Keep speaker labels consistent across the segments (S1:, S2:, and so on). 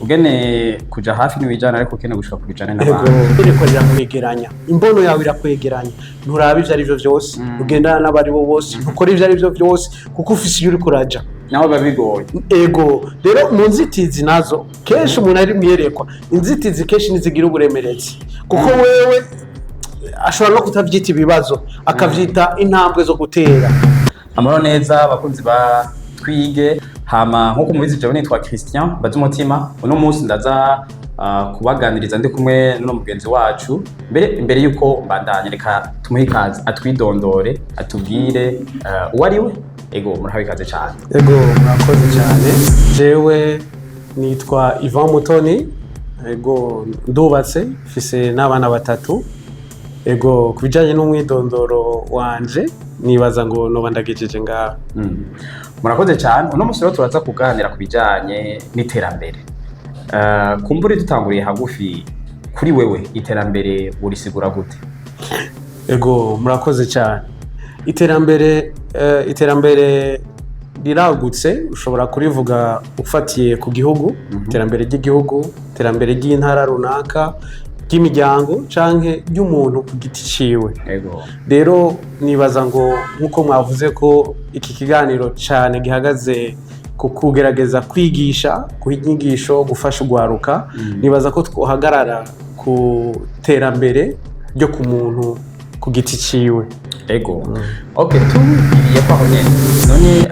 S1: Ugene kuja hafi ntiwijana, ariko ukene gushika kubijane n'abantu.
S2: Iyerekwa rirakwegeranya, imbono yawe irakwegeranya. Nturaba ivyo ari vyo vyose, ugendana n'abari bo bose, ntukora ivyo ari vyo vyose, kuko ufise iyo uriko uraja.
S1: Naho biba bigoye.
S2: Ego, rero mu nzitizi nazo, kenshi umuntu ari mwiyerekwa, inzitizi kenshi ntizigira uburemerezi, kuko wewe ashobora no kutavyita ibibazo, akavyita intambwe zo gutera.
S1: Amahoro neza, abakunzi ba Twige. Hama nkuko mubizi, jewe nitwa Christian Bazumutima. Uno munsi ndaza kubaganiriza ndi kumwe n'uno mugenzi wacu. Mbere imbere yuko mbandanya, reka tumuhe ikaze, atwidondore, atubwire uwo ari we. Ego, murahawe ikaze cyane.
S2: Ego, murakoze cyane. Jewe nitwa Ivan Mutoni. Ego, ndubatse, mfise n'abana batatu. Ego, ku bijanye n'umwidondoro wanje, nibaza ngo noba ndagejeje ngaho.
S1: Murakoze cyane. Uno munsi rero turaza kuganira ku bijanye n'iterambere. Kumbure dutanguriye hagufi, kuri wewe iterambere urisigura gute?
S2: Ego, murakoze cyane. Iterambere riragutse. Ushobora kurivuga ufatiye ku gihugu, iterambere ry'igihugu, iterambere ry'intara runaka, ry'imiryango canke ry'umuntu ku giti ciwe. Rero nibaza ngo nk'uko mwavuze ko iki kiganiro cyane gihagaze ku kugerageza kwigisha, guha inyigisho, gufasha urwaruka, nibaza ko twohagarara ku terambere ryo ku muntu ku giti ciwe.
S1: Ego, okay, tubiriye ko aho nyene none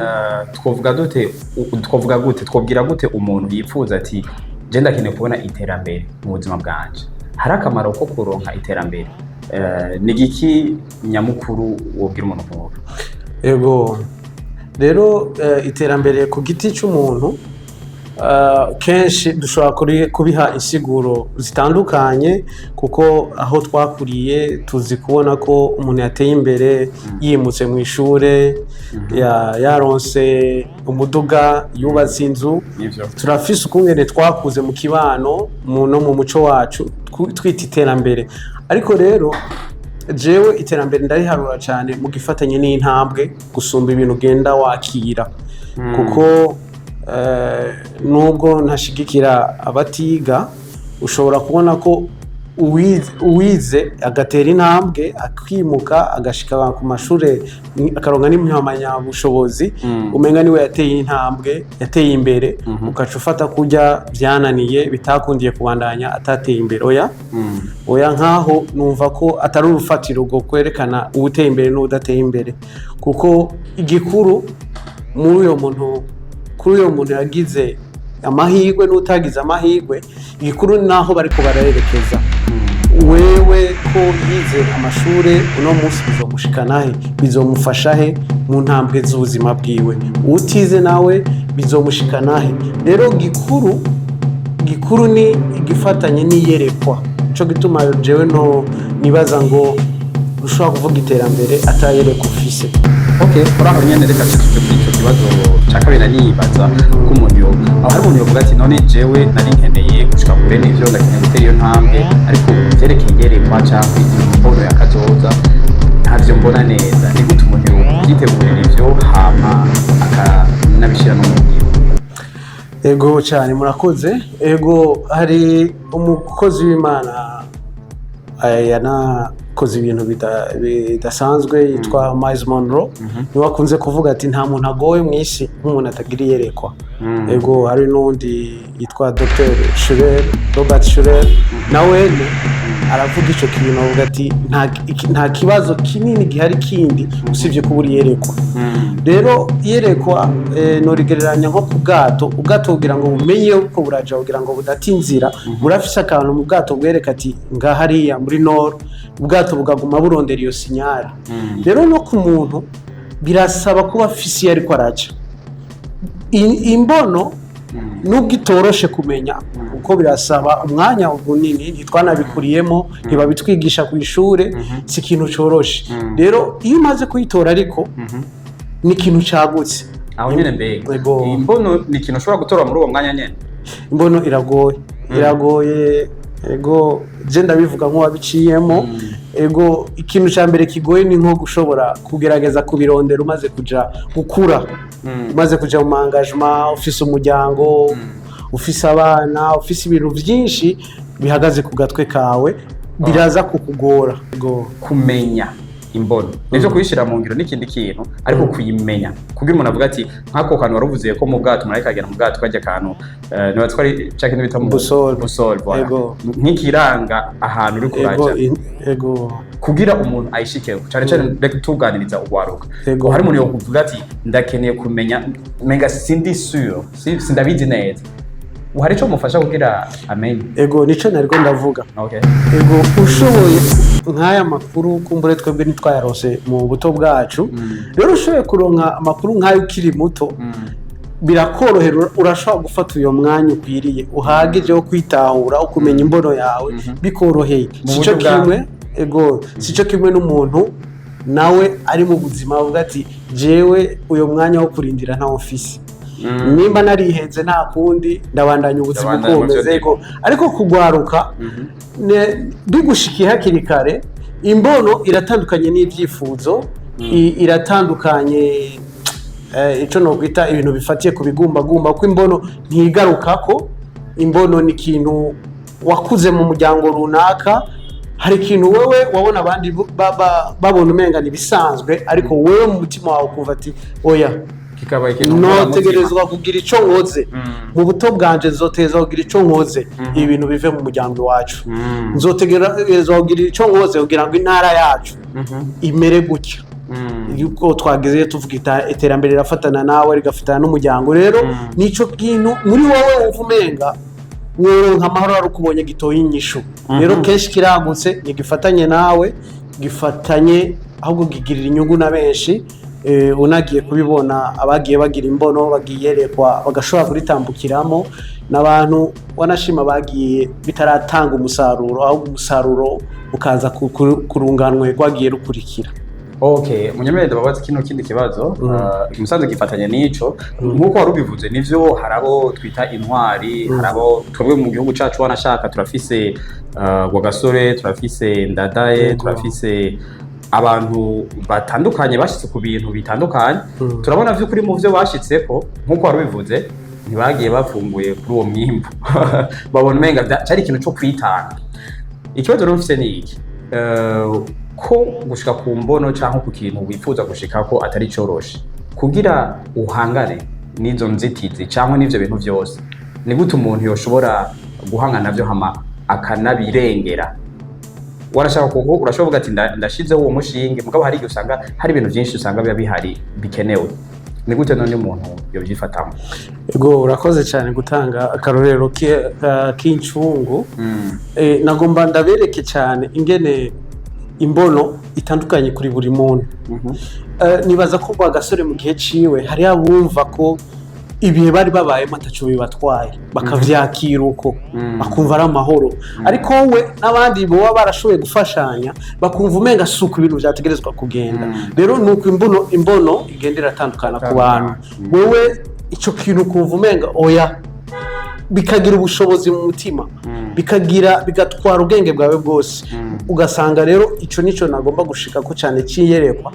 S1: twovuga dute, twovuga gute, twobwira gute umuntu yipfuza ati: "Je ndakeneye kubona iterambere mu buzima bwanje"? Hari akamaro ko kuronka iterambere. Ni igiki nyamukuru wobwira umuntu nk'uwo?
S2: Ego, rero iterambere ku giti cy'umuntu, kenshi dushobora kubiha insiguro zitandukanye, kuko aho twakuriye tuzi kubona ko umuntu yateye imbere yimutse mu ishure, yaronse umuduga, yubatse inzu. Turafise ukungene twakuze mu kibano no mu muco wacu twita iterambere. Ariko rero jewe iterambere ndariharura cyane mu gifatanye n'intambwe gusumba ibintu ugenda wakira, kuko nubwo ntashigikira abatiga, ushobora kubona ko uwize agatera intambwe, akimuka, agashika ku mashure, akaronka n'impamyabushobozi, umenga niwe yateye intambwe, yateye imbere, ugaca ufata kurya byananiye, bitakundiye kubandanya, atateye imbere. Oya, oya, nkaho numva ko atari urufatiro rwo kwerekana uwuteye imbere n'udateye imbere, kuko igikuru muri uyo muntu, kuri uyo muntu yagize amahirwe n'utagize amahirwe, igikuru ni naho bariko barayerekeza. Wewe ko yize amashure uno munsi, bizomushikana he? Bizomufasha he mu ntambwe z'ubuzima bwiwe? Utize nawe bizomushikana he? Rero gikuru ni igifatanye n'iyerekwa. Nico gituma jewe no nibaza ngo ushobora kuvuga iterambere atayerekwa ufise.
S1: Okay, kuri aho nyene reka tuje kuri ico kibazo ca kabiri. Nibaza ko umuntu yo aho hari umuntu yovuga ati: "None jewe nari nkeneye gushika kure, n'ivyo ndakeneye gutera iyo ntambwe, ariko ivyerekeye iyerekwa canke imbono ya kazoza ntavyo mbona neza." Ni gute umuntu yovyitegurira ivyo, hama akanabishira no mu ngiro?
S2: Ego cyane, murakoze. Ego, hari umukozi w'Imana yanakoze ibintu bidasanzwe yitwa Miles Monroe. Niwe akunze kuvuga ati: "Nta muntu agowe mu isi nk'umuntu atagira iyerekwa." Ego, hari n'undi yitwa Dr Schuller, Robert Schuller, nawe aravuga ico kintu, avuga ati: "Nta kibazo kinini gihari kindi usibye kubura iyerekwa." Rero iyerekwa norigereranya nko ku bwato. Ubwato kugira ngo bumenye uko buraja, kugira ngo budata inzira, burafise akantu mu bwato bwereka ati: "Ngahariya muri nord." Ubwato bukaguma burondera iyo signal. Rero no ku muntu birasaba kuba afise iyo ariko araca. Imbono nubwo itoroshe kumenya, kuko birasaba umwanya munini, ntitwanabikuriyemo, ntibabitwigisha ku ishure, si ikintu coroshe. Rero iyo umaze kuyitora, ariko ni ikintu cagutse.
S1: Aho nyene mbega
S2: Ego.
S1: imbono ni ikintu ushobora gutora muri uwo mwanya nyene?
S2: Imbono iragoye, iragoye. Ego, je ndabivuga nk'uwabiciyemo. Ego, ikintu cya mbere kigoye ni nko gushobora kugerageza kubirondera umaze kuja gukura, umaze kuja mu engagement, ufise umuryango. ufise abana, ufise ibintu byinshi bihagaze ku gatwe kawe, biraza kukugora. Ego.
S1: Kumenya imbono nivyo, kuyishyira mu ngiro n'ikindi kintu, ariko kuyimenya kugira umuntu avuga ati nk'ako kantu waruvuze ko mu bwato, umuntu ariko agenda mu bwato kajya akantu, niba twari ca kintu bita mu
S2: Boussole.
S1: Boussole, voilà.
S2: Ego.
S1: Nk'ikiranga ahantu uri kuraja, kugira umuntu ayishikeho, cyane cyane reka tuganiriza ugwaruka. Hari umuntu yokuvuga ati ndakeneye kumenya, menga sindi sûr, sindabizi neza, hari ico mufasha kugira amenye?
S2: Ego, nico nariko ndavuga. Ego, ushoboye nk'aya makuru, kumbure twebwe ntitwayarose mu buto bwacu. Rero ushoboye kuronka amakuru nk'ayo ukiri muto, birakorohera, urashobora gufata uyo mwanya ukwiriye uhagije wo kwitahura, wo kumenya imbono yawe bikoroheye.
S1: Mu
S2: Sico
S1: buryo bwa-
S2: kimwe, ego, sico kimwe n'umuntu nawe ari mu buzima avuga ati jewe uyo mwanya wo kurindira ntawo mfise, nimba narihenze nta kundi, ndabandanya ubuzima uko
S1: Ndabandanya mu
S2: bumeze.
S1: byo.
S2: Ego, ariko kugwaruka bigushikiye hakiri kare, imbono iratandukanye n'ibyifuzo, iratandukanye, ico nokwita ibintu bifatiye ku bigumbagumba, kuko imbono ntigarukako. Imbono ni ikintu wakuze mu muryango runaka, hari ikintu wewe wabona abandi babona umenga ni ibisanzwe, ariko wewe mu mutima wawe ukumva ati oya,
S1: kikaba ikintu
S2: notegerezwa kugira ico nkoze mu buto bwanje, nzotegerezwa kugira ico nkoze ibintu bive mu muryango iwacu, nzotegerezwa kugira ico nkoze kugira ngo intara yacu imere gutya. Yuko twageze tuvuga iterambere rirafatana nawe, rigafatana n'umuryango. Rero nico kintu muri wowe wumva umenga woronka amahoro ari uko ubonye gitoye inyishu. Rero kenshi kiragutse, ntigifatanye nawe, gifatanye ahubwo gigirira inyungu na benshi. Unagiye kubibona, abagiye bagira imbono, bagiyerekwa, bagashobora kuritambukiramo, n'abantu wanashima bagiye bitaratanga umusaruro, ahubwo umusaruro ukaza kurunganwe rwagiye rukurikira.
S1: Okay, munyemerere ndababaza kino kindi kibazo. Musanze gifatanye n'ico nk'uko wari ubivuze. Nivyo, hari abo twita intwari, hari abo twebwe mu gihugu cacu wanashaka turafise Rwagasore, turafise Ndadaye, turafise abantu batandukanye bashitse ku bintu bitandukanye. Turabona vy'ukuri mu vyo bashitseko, nk'uko wari ubivuze, ntibagiye bavumbuye kuri uwo mwimbu, babona umenga cari ikintu co kwitanga. Ikibazo rero mfise ni iki: ko gushika ku mbono canke ku kintu wifuza gushikako atari coroshe, kugira uhangane n'izo nzitizi canke n'ivyo bintu vyose, ni gute umuntu yoshobora guhangana navyo hama akanabirengera? Warashaka kuko urashobora kuvuga ati ndashizeho uwo mushinge, mugabo hari igihe usanga hari ibintu vyinshi usanga biba bihari bikenewe. Ni gute none umuntu yovyifatamo?
S2: Ego, urakoze cyane gutanga akarorero k'incungu. Nagomba ndabereke cyane ingene imbono itandukanye kuri buri muntu. Nibaza ko Rwagasore mu gihe ciwe hari abumva ko ibihe bari babayemo ataco bibatwaye, bakavyakira uko, bakumva ari amahoro, ariko we n'abandi boba barashoboye gufashanya bakumva umenga si uko ibintu vyategerezwa kugenda. Rero nuko imbono igenda iratandukana ku bantu. Wewe ico kintu ukumva umenga oya, bikagira ubushobozi mu mutima, bikagira bigatwara ubwenge bwawe bwose. Ugasanga rero ico nico nagomba gushika ko cyane c'iyerekwa.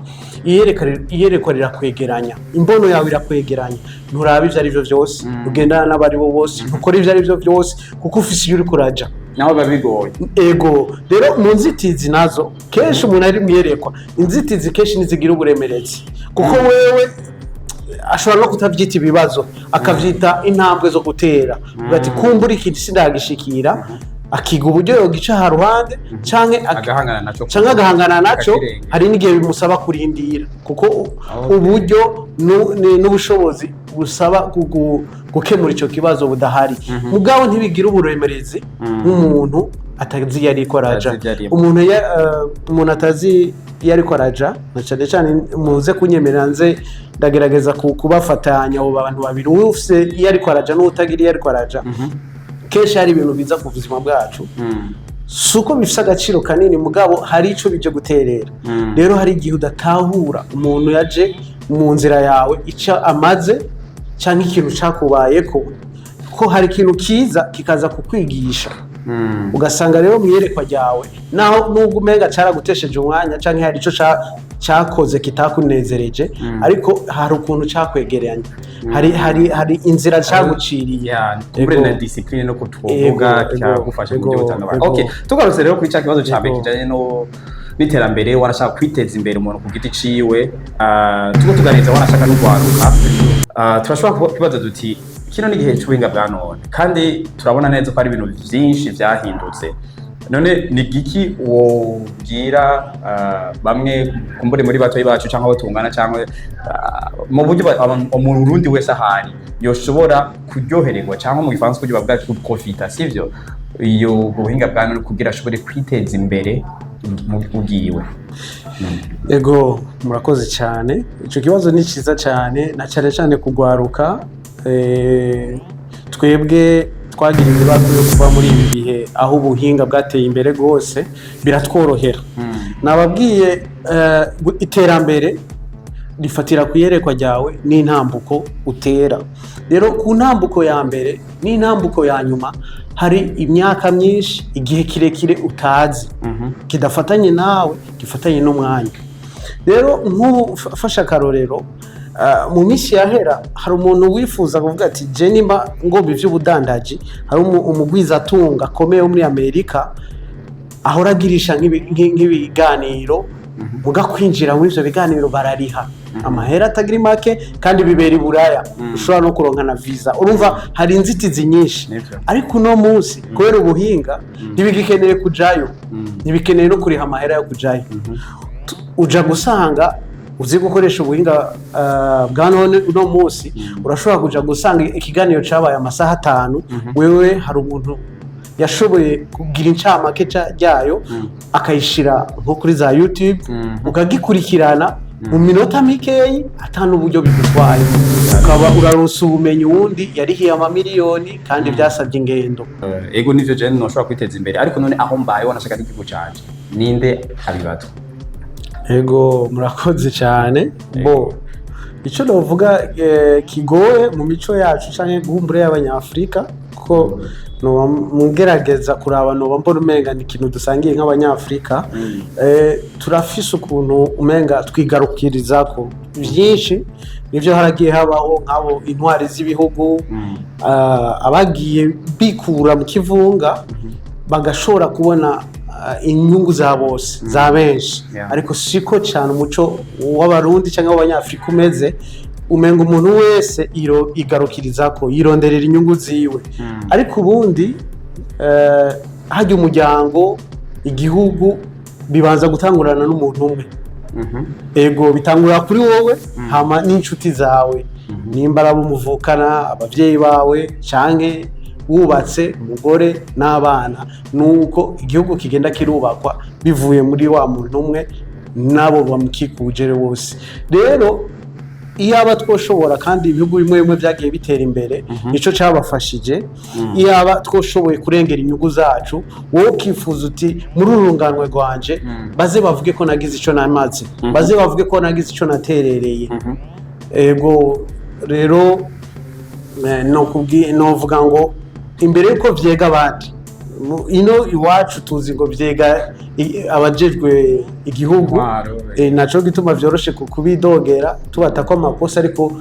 S2: Iyerekwa rirakwegeranya, imbono yawe irakwegeranya, nturaba ivyo ari byo byose, ugendana n'abari bo bose, ntukora ivyo ari byo byose, kuko ufise iyo uriko uraja.
S1: Naho biba bigoye.
S2: Ego, rero mu nzitizi nazo kenshi umuntu ari mwiyerekwa, inzitizi kenshi ntizigira uburemerezi, kuko wewe ashobora no kutabyita ibibazo, akabyita intambwe zo gutera. Uvuga ati kumbura ikintu sindagishikira, akiga uburyo yogica haruhande canke
S1: agahangana naco.
S2: Canke agahangana naco.
S1: Akakirengera.
S2: Hari n'igihe bimusaba kurindira, kuko uburyo n'ubushobozi busaba gukemura ico kibazo budahari. Mugabo ntibigira uburemerezi nk'umuntu atazi iyo ariko araja.
S1: Atazi ibyo arimo.
S2: Umuntu atazi iyo ariko araja, na cane cane muze kunyemerera nze ndagerageza kubafatanya abo bantu babiri, ufise iyo ariko araja n'uwutagira iyo ariko araja. Kenshi hari ibintu biza ku buzima bwacu, si uko bifise agaciro kanini, mugabo hari ico bije guterera. Rero hari igihe udatahura umuntu yaje mu nzira yawe icyo amaze, cyangwa ikintu cyakubayeko, ko hari ikintu kiza kikaza kukwigisha. Ugasanga rero mu iyerekwa ryawe, naho nubwo umenga caragutesheje umwanya canke hari ico cakoze kitakunezereje, ariko hari ukuntu cakwegeranya, hari inzira caguciriye.
S1: Ya, kumbure na discipline no kutwovuga cyagufasha mu buryo butandukanye. Okay, tugarutse rero kuri cya kibazo cya mbere kijanye no n'iterambere, warashaka kwiteza imbere umuntu ku giti ciwe. Tuko tuganiriza warashaka no kwaruka. Turashobora kwibaza duti kino ni igihe c'ubuhinga bwa none, kandi turabona neza ko hari ibintu vyinshi vyahindutse. None ni giki wobwira bamwe kumbure muri batoyi bacu cyangwa abo tungana, cyangwa mu buryo mu Burundi wese ahari yoshobora kuryohererwa, cyangwa mu gifaransa uburyo bavuga guprofita, sivyo, iyo ubwo buhinga bwa none kugira ashobore kwiteza imbere mu bwiwe?
S2: Ego, murakoze cyane. Icyo kibazo ni cyiza cyane, na cyane cyane kugwaruka. Twebwe twagira ibibazo yo kuba muri ibi bihe aho ubuhinga bwateye imbere rwose, biratworohera. Nababwiye, iterambere rifatira ku iyerekwa ryawe n'intambuko utera. Rero ku ntambuko ya mbere n'intambuko ya nyuma hari imyaka myinshi, igihe kirekire utazi, kidafatanye nawe, gifatanye n'umwanya. Rero nk'ubu fashe akarorero, mu minsi yahera hari umuntu wifuza kuvuga ati: "Je nimba ngomba ivy'ubudandaji, hari umugwizatunga akomeye wo muri Amerika ahora agirisha nk'ibiganiro, muga kwinjira muri ivyo biganiro barariha amahera atagira make, kandi bibera i Buraya, ushobora no kuronka na visa." Urumva hari inzitizi nyinshi. Ariko uno munsi, kubera ubuhinga, ntibigikeneye kujayo, ntibikeneye no kuriha amahera yo kujayo. Uja gusanga uzi gukoresha ubuhinga bwa none, uno munsi urashobora kuja gusanga ikiganiro cabaye amasaha 5, wewe hari umuntu yashoboye kugira incamake ryayo, akayishira nko kuri za YouTube, ukagikurikirana mu minota mikeyi, ata n'uburyo bigutwaye, ukaba uraronsa ubumenyi wundi yarihiye amamiliyoni kandi byasabye ingendo.
S1: Ego, nivyo, je noshobora kwiteza imbere, ariko none aho mbaye, wanashaka n'igihugu canje, ninde abibatwa?
S2: Ego, murakoze cyane. Bo icyo navuga kigoye mu mico yacu canke guhumbure y'Abanyafurika, ko noba mugerageza kuraba, noba mbona umenga ni ikintu dusangiye nk'Abanyafurika. Turafise ukuntu umenga twigarukirizako byinshi. Nivyo, haragiye habaho nk'abo intwari z'ibihugu, abagiye bikura mu kivunga bagashobora kubona inyungu za bose, za benshi. Ariko siko cyane umuco w'Abarundi cyangwa w'Abanyafurika umeze. Umenga umuntu wese igarukirizako, yironderera inyungu ziwe. Ariko ubundi hajya umuryango, igihugu bibanza gutangurana n'umuntu umwe. Ego, bitangurira kuri wowe, hama n'inshuti zawe, nimba ari abo muvukana, ababyeyi bawe, canke wubatse, umugore n'abana. Nuko igihugu kigenda kirubakwa bivuye muri wa muntu umwe n'abo bamukikuje bose. Rero iyaba twoshobora, kandi ibihugu bimwe bimwe byagiye bitera imbere, nico cyabafashije, iyaba twoshoboye kurengera inyungu zacu, wowe ukifuza uti: "Muri uru runganwe rwanje baze bavuge ko nagize ico namaze, baze bavuge ko nagize ico naterereye." Ego, rero novuga ngo imbere yuko vyega abandi, ino iwacu tuzi ngo vyega abajejwe igihugu.
S1: Intwaro.
S2: Naco gituma vyoroshe kubidogera, tubata ko amakosa. Ariko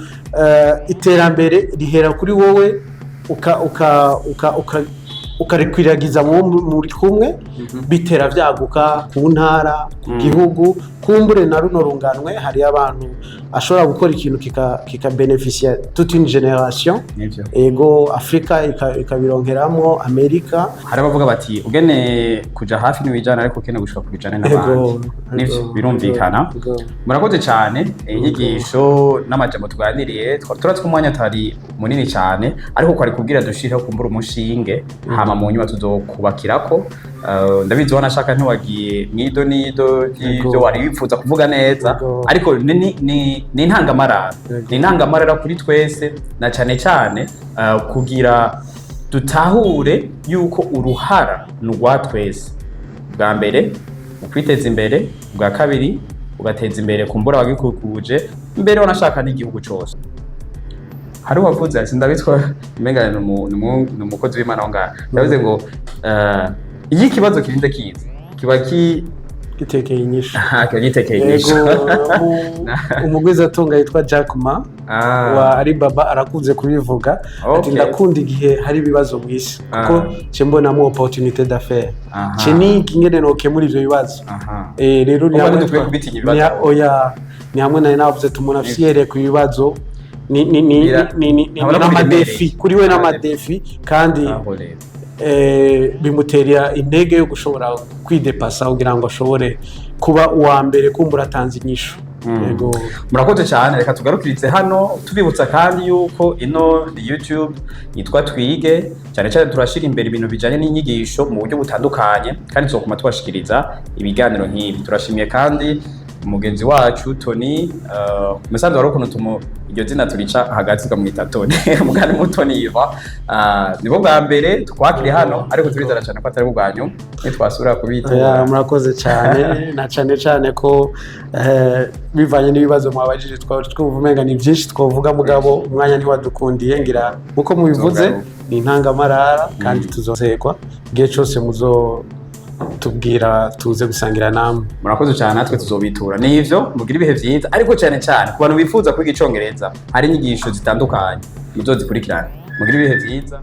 S2: iterambere rihera kuri wowe, uka ukarikwiragiza mu muri kumwe, bitera vyaguka ku ntara, ku gihugu, kumbure na runo runganwe. Hari abantu ashobora gukora ikintu kikabenefisia toute une génération. Ego, Afrika ikabironkeramwo, Amerika.
S1: Hari abavuga bati ugene kuja hafi ntiwijana, ariko ukene gushika kubijane n'abandi. Nivyo, birumvikana. Murakoze cyane. Inyigisho n'amajambo tuganiriye, turatse umwanya atari munini cyane, ariko kwari kubwira dushireho kumbura umushinge, hama mu nyuma tuzokubakirako. Ndabizi wanashaka ntiwagiye mwido nido y'ibyo wari wifuza kuvuga neza, ariko ni intangamarara. Ni intangamarara kuri twese, na cyane cyane kugira dutahure yuko uruhara ni urwa twese: bwa mbere mu kwiteza imbere, bwa kabiri ugateza imbere kumbura abagikukuje, mbere wanashaka n'igihugu cose. Hari uwavuze ati, ndabitwa umenga ni umukozi w'Imana aho ngaho, yavuze ngo iyo ikibazo kirinze kiza kiba ki
S2: Gitekeye inyishu.
S1: Kiba gitekeye inyishu.
S2: Yego, umugwizatunga yitwa Jack Ma wa Alibaba arakunze kubivuga ati: "Ndakunda igihe hari ibibazo mu isi, kuko ce mbonamo opportunité d'affaires, ce niga ingene nokemura ivyo bibazo." Rero ni
S1: Ubwo
S2: hamwe
S1: ntidukwiye kubitinya ibibazo.
S2: Oya, ni hamwe nari navuze ati umuntu afise ku bibazo ni ni
S1: Ntabona ko
S2: n'ama défis
S1: biremereye.
S2: kuri we, n'ama défis kandi
S1: Aho rero
S2: bimutera intege yo gushobora kwidepasa kugira ngo ashobore kuba uwa mbere, kumbura atanze inyishu. Yego.
S1: Murakoze cyane. Reka tugarukirize hano, tubibutsa kandi yuko ino ni YouTube yitwa Twige. Cyane cyane turashyira imbere ibintu bijyanye n'inyigisho mu buryo butandukanye, kandi tuzokuma tubashikiriza ibiganiro nk'ibi. Turashimiye kandi umugenzi wacu Tony. Musanze wari ukuntu tumu iryo zina turica hagati tukamwita Tony mugani mutoni Iva. Nibwo bwa mbere tukwakiriye hano, ariko turizera cyane ko atari bwa nyuma nitwasubira
S2: Oya,
S1: kubitura.
S2: Murakoze cyane, na cyane cyane ko bivanye n'ibibazo mwabajije twaba twumva umenga ni byinshi twavuga, mugabo umwanya ntiwadukundiye. Ngira nkuko mubivuze,
S1: Tuzogaruka.
S2: ni intangamarara kandi tuzozegwa igihe cyose muzo tubwira tuze gusangira namwe.
S1: Murakoze cyane, natwe tuzobitura. Nivyo, mugira ibihe vyiza, ariko cyane cyane ku bantu bifuza kwiga icongereza hari inyigisho zitandukanye muzozikurikirana. Mugira ibihe vyiza.